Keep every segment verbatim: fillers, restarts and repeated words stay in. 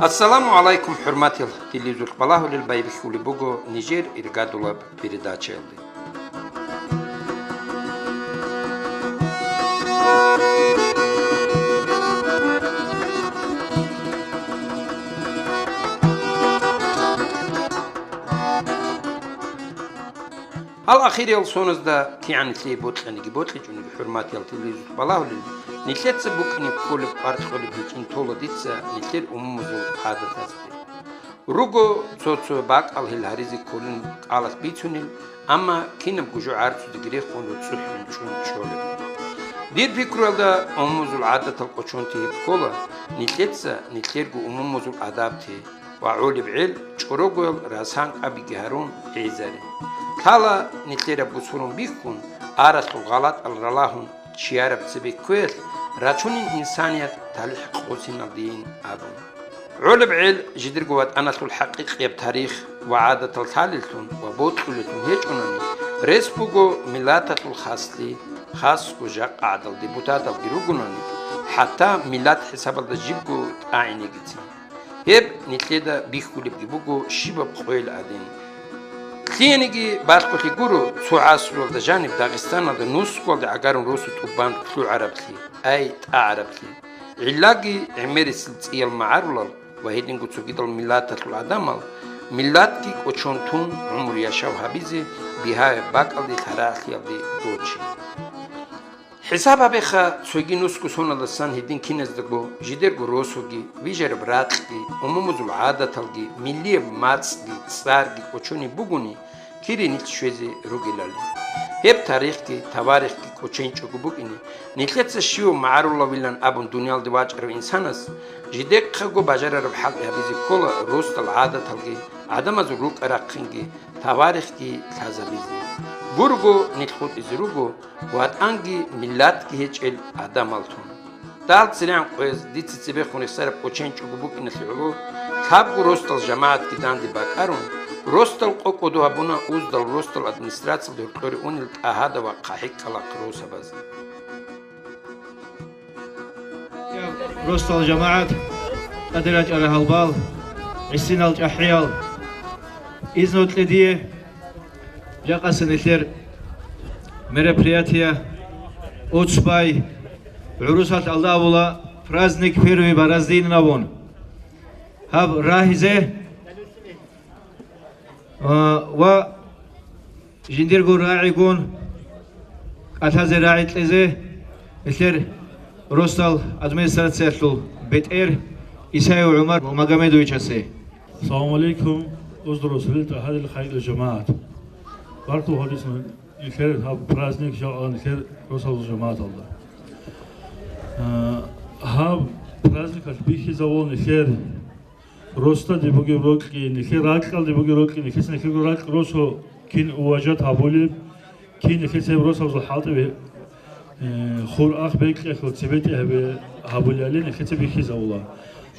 Ассаламу гӀалайкум, хӀурматиял телевизоралъ балагьулел байбихьулеб буго нижер иргадулаб передачаялде. Гьал ахириял соназда кигӀан нилъее бокьаниги бокьичӀониги, хӀурматиял телевизоралъ балагьулел, нилъеца букӀине кколеб кӀвар кьолеб гьечӀин тола дица нилъер умумузул гӀадатазде. Руго цо-цо бакӀал гьел гьаризе кколин кӀалалъ бицунел, амма кинабго жо гӀарцудеги рехун руцӀцӀухӀун чӀун чӀолеб. Дир пикруялда, умумузул гӀадатал кӀочонте гьеб ккола, нилъеца нилъерго умумузул адабте ва гӀолеб гӀел чӀорогоял расан кӀабиги гьарун гӀезари. Лъала нилъераб гуцурун бихьун, аралъул гъалатӀал ралагьун, чияраб цебе кквеялъ рачунин инсаният талихӀ къосиналдейин абун. ГӀолеб гӀел жидерго ватӀаналъул хӀакъикъияб тарих ва гӀадатал лъалеллъун ва бокьулеллъун гьечӀунани, рес буго миллаталъул хасли, хасго жакъа гӀадал депутаталги ругонани, хӀатта миллат хӀисабалда жибго тӀагӀинегицин. Гьеб нилъеда бихьулебги буго щибаб къойил гӀадин. Лъиениги балъголъи гуро, цо гӀасруялда жаниб Дагъистаналда нусгоялде гӀагарун росу тӀубан лъугӀараблъи, ай, тӀагӀараблъи. ГӀиллаги гӀемерисел цӀиял магӀарулал ва гьединго цогидал миллаталъул гӀадамал, миллатги кӀочон тун, гӀумру яшав гьабизе бигьаяб бакӀалде лъарагӀлъиялде дочи. ХӀисаб гьабеха, цоги нусго соналдасан гьедин киназдаго жидерго росуги, вижараб ракьги, умумузул гӀадаталги, миллияб мацӀги, цӀарги кӀочониб бугони, кири нилъ щвезе ругелали. Гьеб тарихги, таварихги кӀоченчӀого букӀине, нилъеца щивав магӀарулавилан абун дуниялде вачӀарав инсанас жидехъаго бажарараб хӀалкъи гьабизе ккола росдал гӀадаталги, гӀадамазул рукӀа-рахъинги, таварихги лъазабизе. Гурого нилъ хутӀизе руго, ватӀанги миллатги гьечӀел гӀадамал тун. Дагь цилигӀан къояз дица цебехун рехсараб кӀоченчӀого букӀиналъе гӀоло, лъабго росдал жамагӀатги данде бакӀарун, росдал къо кӀодо гьабуна уздал росдал администрациялда гьоркьоре унел ТӀагьада ва ХъахӀикӀалахъ росабаз. Росдал жамагӀат, тӀаде рачӀарал гьалбал, гӀисинал чӀахӀиял, изну кье дие. Жакъасеб нилъер мероприятие, уцбай, гӀурусалъ алда абула, праздник первый Бороздин абун. Гьаб рагьизе, а, ва жиндирго рагӀигун кӀалъазе рагӀи кьезе нилъер росдал администрациялъул бетӀер Исаев ГӀумар Магомедовичасе. Салам алейкум, уздурусулил тӀагьадил хайрул жамагӀат. Баркула гьабицун нилъер гьаб праздник жакъа нилъер росдал жамагӀаталда. А, гьаб праздникалъ бихьизавул нилъер росдаде бугеб рокьи, нилъер ракьалде бугеб рокьи, нилъеца нилъерго ракь росу кин уважать гьабулеб, кин нилъеца гьеб росабазул хӀалтӀи, э, хур-ахъ бекьулъ цебетӀи гьабе-, гьабулелали нилъеца бихьизавула.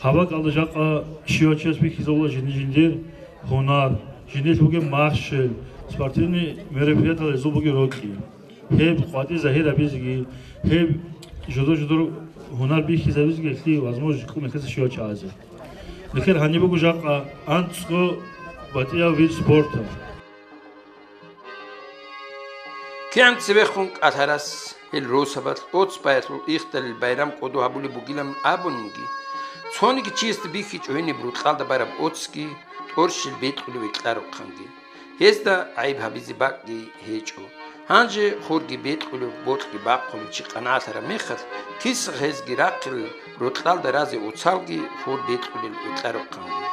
Гьаб бакӀалда жакъа щивав чияс бихьизавула жинди-жиндир гьунар, жиндилъ бугеб махщел, спортивный мероприятиялда гьезул бугеб рокьи. Гьеб къватӀи загьир гьабизеги, гьеб жодор-жодор гьунар бихьизабизеги гьелъие возможность кьун нилъеца щивав чагӀазе. Нилъер гьаниб буго жакъа анцӀго батӀияв вид спорта. КигӀан цебехун кӀалъарас гьел росабалъ оцбаялъул ихдалил байрам кӀодо гьабулеб бугилан абунинги, цониги чиясда бихьичӀо гьениб рукьалда бараб оцги, тӀорщел бекьулев векьарухъанги. Гьезда гӀайиб гьабизе бакӀги гьечӀо. Гьанже хурги бекьулев, бокьги бахъулев чи къанагӀалъараб мехалъ, кисгъ гьезги рахъилел рокьалда разе оцалги хур бекьулел векьарухъанги.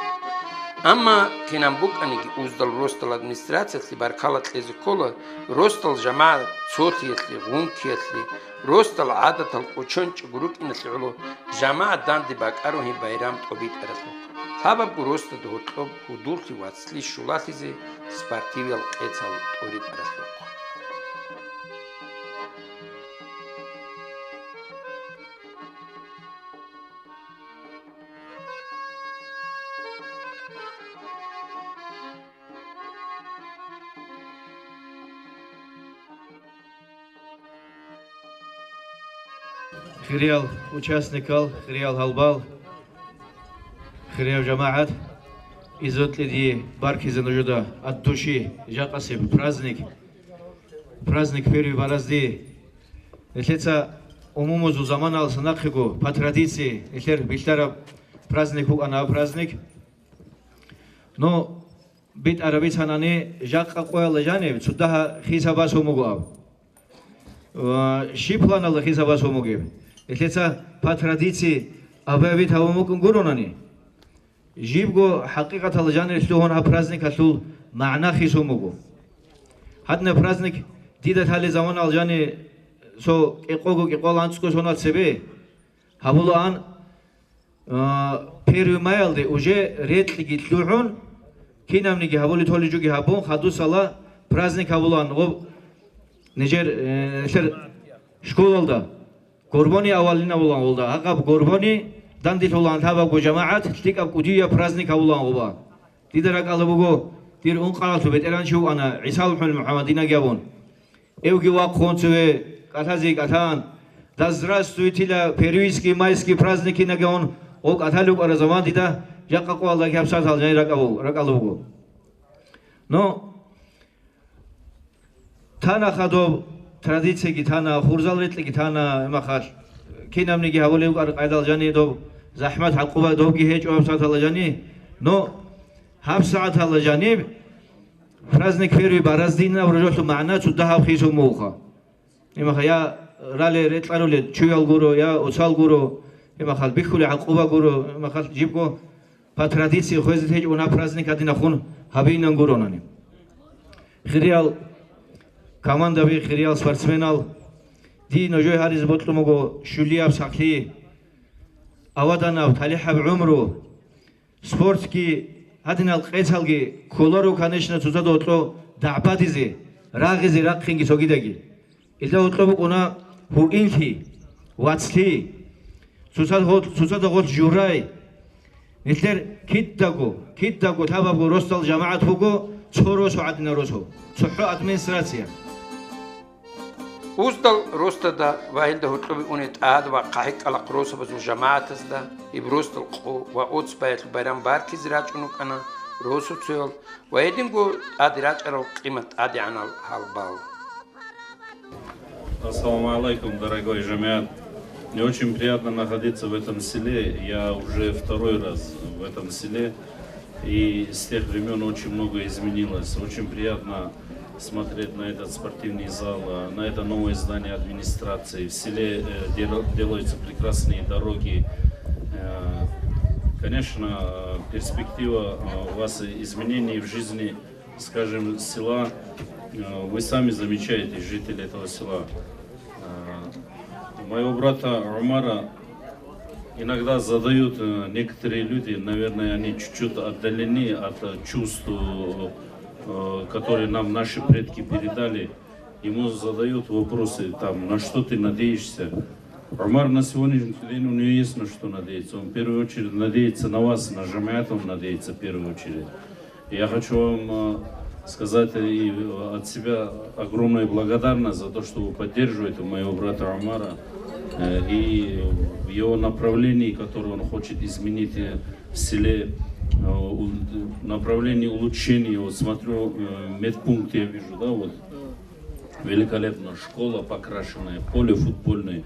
Амма кинаб букӀаниги уздал росдал администрациялъе баркала кьезе ккола, росдал жамагӀат цолъиялъе, гъункиялъе, росдал гӀадатал кӀочончӀого рукӀиналъе гӀоло жамагӀат данде бакӀарун гьеб байрам тӀобитӀаралъухъ. Лъабабго росдада гьоркьоб гьудуллъи вацлъи щулалъизе спортивиял къецал тӀоритӀаралъухъ. Хириял участникал, хириял гьалбал, Хирияв жамагӀат, изотли дие баркизе нужеда от души жакъасеб праздник, праздник Первой Борозды. Нилъеца умумузул заманалса нахъего по традиции нилъер билълъараб праздник вукӀана гьаб праздник. Ну, битӀараб бицанани, жакъа къоялда жаниб цо дагьа хисабас гьумугоаб. Ва щиб планалда хисабас гьумугеб? Нилъеца по традиции объявить гьабун букӀун гуронани, жибго хӀакъикъаталда жанир лъугьун гьаб праздникалъул магӀна хисун буго. Гьадинаб праздник дида лъалел заманалда жани цо кӀикъого-кӀикъоялда анцӀго сонал цебе гьабулаан, а, первый маялде уже рекьги лъугӀун, кинабниги гьабулеб толеб жоги гьабун, хадусала праздник гьабулаан гъоб нижер, э, нилъер школалда. Горбони авалин абулаан гъолда. Гьагъаб Горбони данделъулаан лъабабго жамагӀат лъикӀаб кӀудияб праздник гьабулаан гъоба. Дида ракӀалда буго, дир ункъаналъул бетӀергьан чи вукӀана, ГӀиса вухӀун МухӀаммадинаги абун. Эвги вахъун цеве кӀалъазе кӀалъан, «Да здравствуйтила первийский майский праздникинаги» абун, гъо кӀалъалев вукӀараб заман дида жакъа къоялдаги гьабсагӀатал жани ракӀаб-, ракӀалда буго. Но тана хадуб традицияги тана, хурзал рекьиги тана, имахал кинабниги гьабулеб букӀараб къайдал жани доб захӀмат гӀакъуба добги гьечӀо гьабсагӀатала жани. Но гьабсагӀатала жаниб праздник Первой Бороздынаб ружалъул магӀна цо дагьаб хисун муха. Имаха я ралел рекьарулел чуял гуро, я оцал гуро, имахал бихьулел гӀакъуба гуро, имахал жибго по традиции хвезе течӀун гьаб праздник гьадинахун гьабинан гуронани. Хириял командаби, хириял спортсменал, дие нужее гьаризе бокьун буго щулияб сахлъи, аваданаб талихӀаб гӀумру, спортги, гьадинал къецалги кколаро, конечно, цоцазда гьоркьо дагӀбадизе, рагъизе рахъинги цогидаги. Илда гьоркьоб букӀуна гьуинлъи, вацлъи, цоцаз гъо-, цоцазда гъорлъ журай. Нилъер кидаго, кидаго лъабабго росдал жамагӀат буго, цо росу гӀадинал росу, цохӀо администрация. Уздал росдада ва гьелда гьоркьобе уней тӀад ва хъахӀи кӀкӀалахъ росабазул жамагӀатазда, гьеб росдал къо ва оц баялъул байрам баркизе рачӀун рукӀана росуцоял ва гьединго тӀаде рачӀарал къимат тӀадегӀанал гьалбал. Ассаламу алейкум, дорогой жамиат. Мне очень приятно находиться в этом селе. Я уже второй раз в этом селе. И с тех времён очень многое изменилось. Очень приятно смотреть на этот спортивный зал, э, на это новое здание администрации. В селе, э, дел-, делаются прекрасные дороги. Э, конечно, э, перспектива, э, у вас изменений в жизни, скажем, села, э, вы сами замечаете, жители этого села. Э, моего брата Умара иногда задают, э, некоторые люди, наверное, они чуть-чуть отдалены от, э, чувств, э, которые нам наши предки передали. Ему задают вопросы, там: «На что ты надеешься?» Умар на сегодняшний день, у него есть на что надеяться. Он в первую очередь надеется на вас, на жамиат он надеется в первую очередь. Я хочу вам, э, сказать и, э, от себя огромную благодарность за то, что вы поддерживаете моего брата Умара, э, и в его направлении, которое он хочет изменить, э, в селе, э, у-, направлении улучшения. Вот смотрю, э, медпункт я вижу, да, вот. Великолепно. Школа покрашенная, поле футбольное.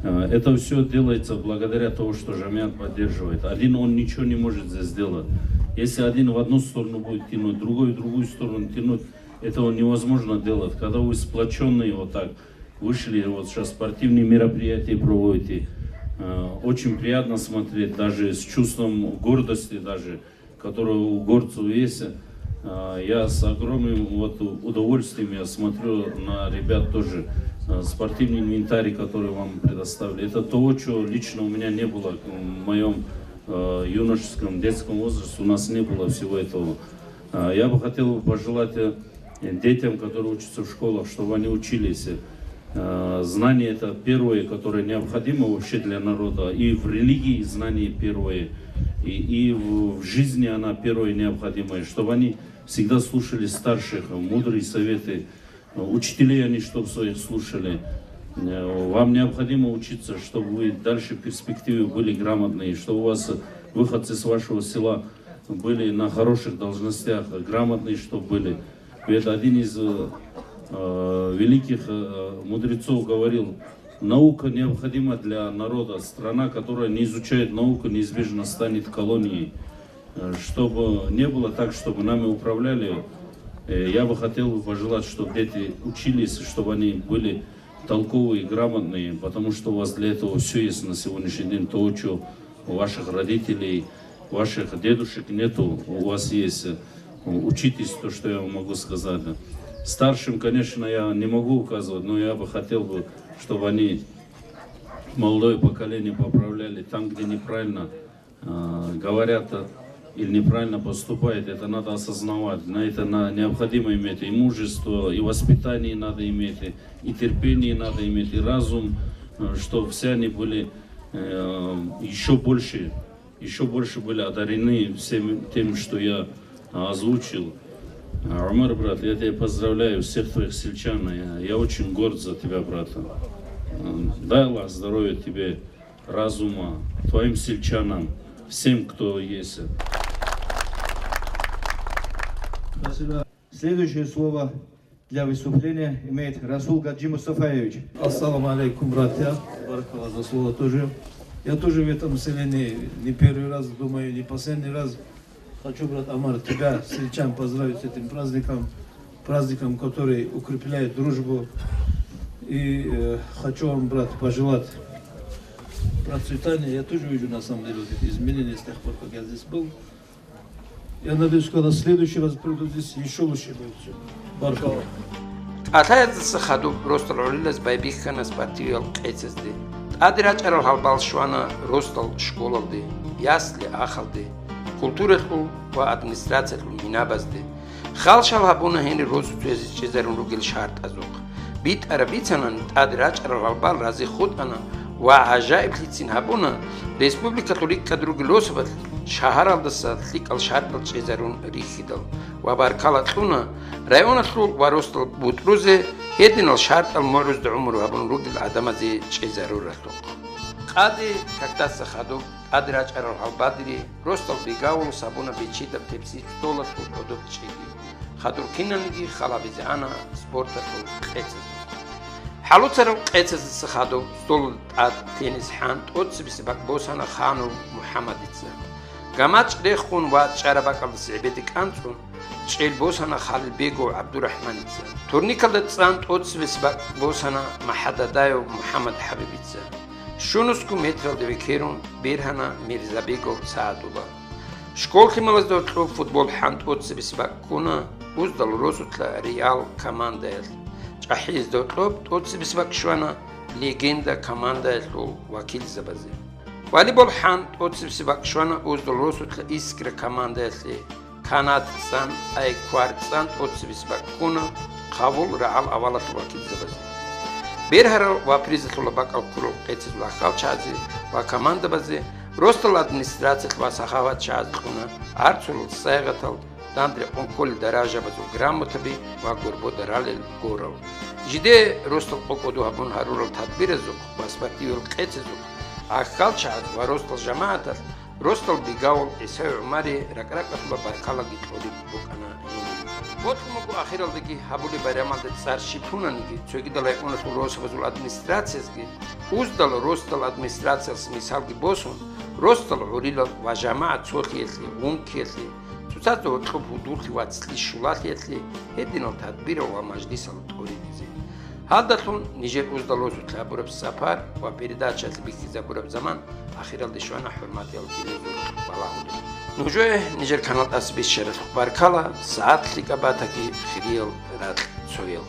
Э, это всё делается благодаря того, что жамиат поддерживает. Один он ничего не может здесь сделать. Если один в одну сторону будет тянуть, другой в другую сторону тянуть, этого невозможно делать. Когда вы сплочённые вот так вышли, вот сейчас спортивные мероприятия проводите, э, очень приятно смотреть, даже с чувством гордости даже, которое у горцев есть. А, я с огромным вот удовольствием я смотрю на ребят тоже. А, спортивный инвентарь, который вам предоставили, это того, чего лично у меня не было в моём, э, юношеском, детском возрасте. У нас не было всего этого. А, я бы хотел пожелать, э, детям, которые учатся в школах, чтобы они учились. Э, знание — это первое, которое необходимо вообще для народа. И в религии знание первое, и, и в, в жизни она первое необходимое, чтобы они всегда слушали старших, мудрые советы, э, учителей они, чтобы своих слушали. Э, вам необходимо учиться, чтобы вы дальше в перспективе были грамотные, чтобы у вас Выходцы с вашего села были на хороших должностях, грамотные, чтоб были. Ведь один из, э, великих, э, мудрецов говорил: «Наука необходима для народа. Страна, которая не изучает науку, неизбежно станет колонией». Э, чтобы не было так, чтобы нами управляли, э, я бы хотел бы пожелать, чтобы дети учились, чтобы они были толковые, грамотные, потому что у вас для этого всё есть на сегодняшний день, то, чё у ваших родителей, ваших дедушек нету, у вас есть. Э, учитесь, то, что я вам могу сказать, да. Старшим, конечно, я не могу указывать, но я бы хотел бы, чтобы они, молодое поколение, поправляли там, где неправильно, э, говорят, э, или неправильно поступают. Это надо осознавать. На это на-, необходимо иметь и мужество, и воспитание надо иметь, и, и терпение надо иметь, и разум, э, что все они были, э, ещё больше, ещё больше были одарены всем тем, что я, а, озвучил. А, Умар, брат, я тебя поздравляю, всех твоих сельчан. Я, я очень горд за тебя, брат. Э, дай Аллах здоровья тебе, разума, твоим сельчанам, всем, кто есть. Спасибо. Следующее слово для выступления имеет Расул Гаджи Мустафаевич. Ассаламу алейкум, братья. Баркалла за слово тоже. Я тоже в этом селении не первый раз, думаю, не последний раз. Хочу, брат Амар, тебя, сельчан, поздравить с этим праздником, праздником, который укрепляет дружбу. И, э, хочу вам, брат, пожелать процветания. Я тоже вижу, на самом деле, вот эти изменения с тех пор, как я здесь был. Я надеюсь, когда в следующий раз приду, здесь ещё лучше будет всё. Баркалла. КӀалъаязда хадуб росдал гӀолилаз байбихьана спортивиял кьецазде. ТӀаде рачӀарал гьалбал щвана росдал школалде, ясли-ахалде, культуралъул ва администрациялъул минабазде. Хал-шал гьабуна гьенир росуцазе чӀезарун ругел шартӀазухъ. БитӀараб бицанани, тӀаде рачӀарал гьалбал рази хутӀана ва гӀажаиблъицин гьабуна республикалъул рикӀкӀад ругел росабалъ шагьаралдаса лъикӀал шартӀал чӀезарун рихьидал ва баркала кьуна районалъул ва росдал бутӀрузе гьединал шартӀал мугӀрузда гӀумру гьабун ругел гӀадамазе чӀезаруралъухъ. Къаде кагдаса хадуб тӀаде рачӀарал гьалбадире росдал бегавулас гьабуна бечедаб тепси-столалъул гӀодоб чӀеги. Хадур киналниги хал гьабизе ана спорталъул кьецазухъ. ХӀалуцарал кьецаздаса хадуб столалда тӀад теннис хӀан тӀоцебесеб бакӀ босана Ханов МухӀаммадица. ГамачӀ рехун ва чӀараб бакӀалдаса гӀебеде кӀанцӀун, чӀел босана Халилбегов ГӀабдурахӀманица. Турникалда цӀан тӀоцебесеб бакӀ босана МахӀададаев МухӀаммад ХӀабибица. Щунусго метралда векерун бергьана Мирзабегов СагӀадула. Школ лъималазда гьоркьоб футбол хӀан тӀоцебесеб бакӀ ккуна Уздал росулъа «Реал» командаялъ. ЧӀахӀиязда гьоркьоб тӀоцебесеб бакӀ щвана «Легенда» командаялъул вакилзабазе. Волейбол хӀан тӀоцебесеб бакӀ щвана Уздал росулъа «Искра» командаялъе. Канат цӀан, айквар цӀан тӀоцебесеб бакӀ ккуна Хъавул рагӀал авалалъул вакилзабазе. Бергьарал ва призалъула бакӀал ккурал кьецазул ахкалчагӀазе ва командабазе росдал администрациялъ ва сахаватчагӀаз кьуна гӀарцулал сайгъатал, данде рекъон кколел даражабазул грамотаби ва горбода ралел горал. Жиде росдал къокӀодо гьабун гьарурал тадбиразухъ ва спортивал кьецазухъ ахкалчагӀаз ва росдал жамагӀаталъ росдал бегавул ГӀисай ГӀумари ракӀ-ракӀалъула баркалаги кьолеб букӀана гьениб. Бокьун буго ахиралдаги гьабулеб байрамалда цӀар щиб лъунаниги, цогидал районалъул росабазул администрациязги, Уздал росдал администрациялъ мисалги босун, росдал гӀурилал ва жамагӀат цолъиялъе, ункиялъе, цоцазда гьоркьоб гьудуллъи вацлъи щулалъиялъе гьединал тадбирал ва мажлисал тӀоритӀизе. Гьалдалъун нижер Уздал росулъ гьабураб сапар ва передачаялъ бихьизабураб заман ахиралде щвана, хӀурматиял телевизор балагьулел. Нужее нижер канал тӀаса бищаралъухъ баркала, сагӀат лъикӀаб батаги, хириял ракь цоял.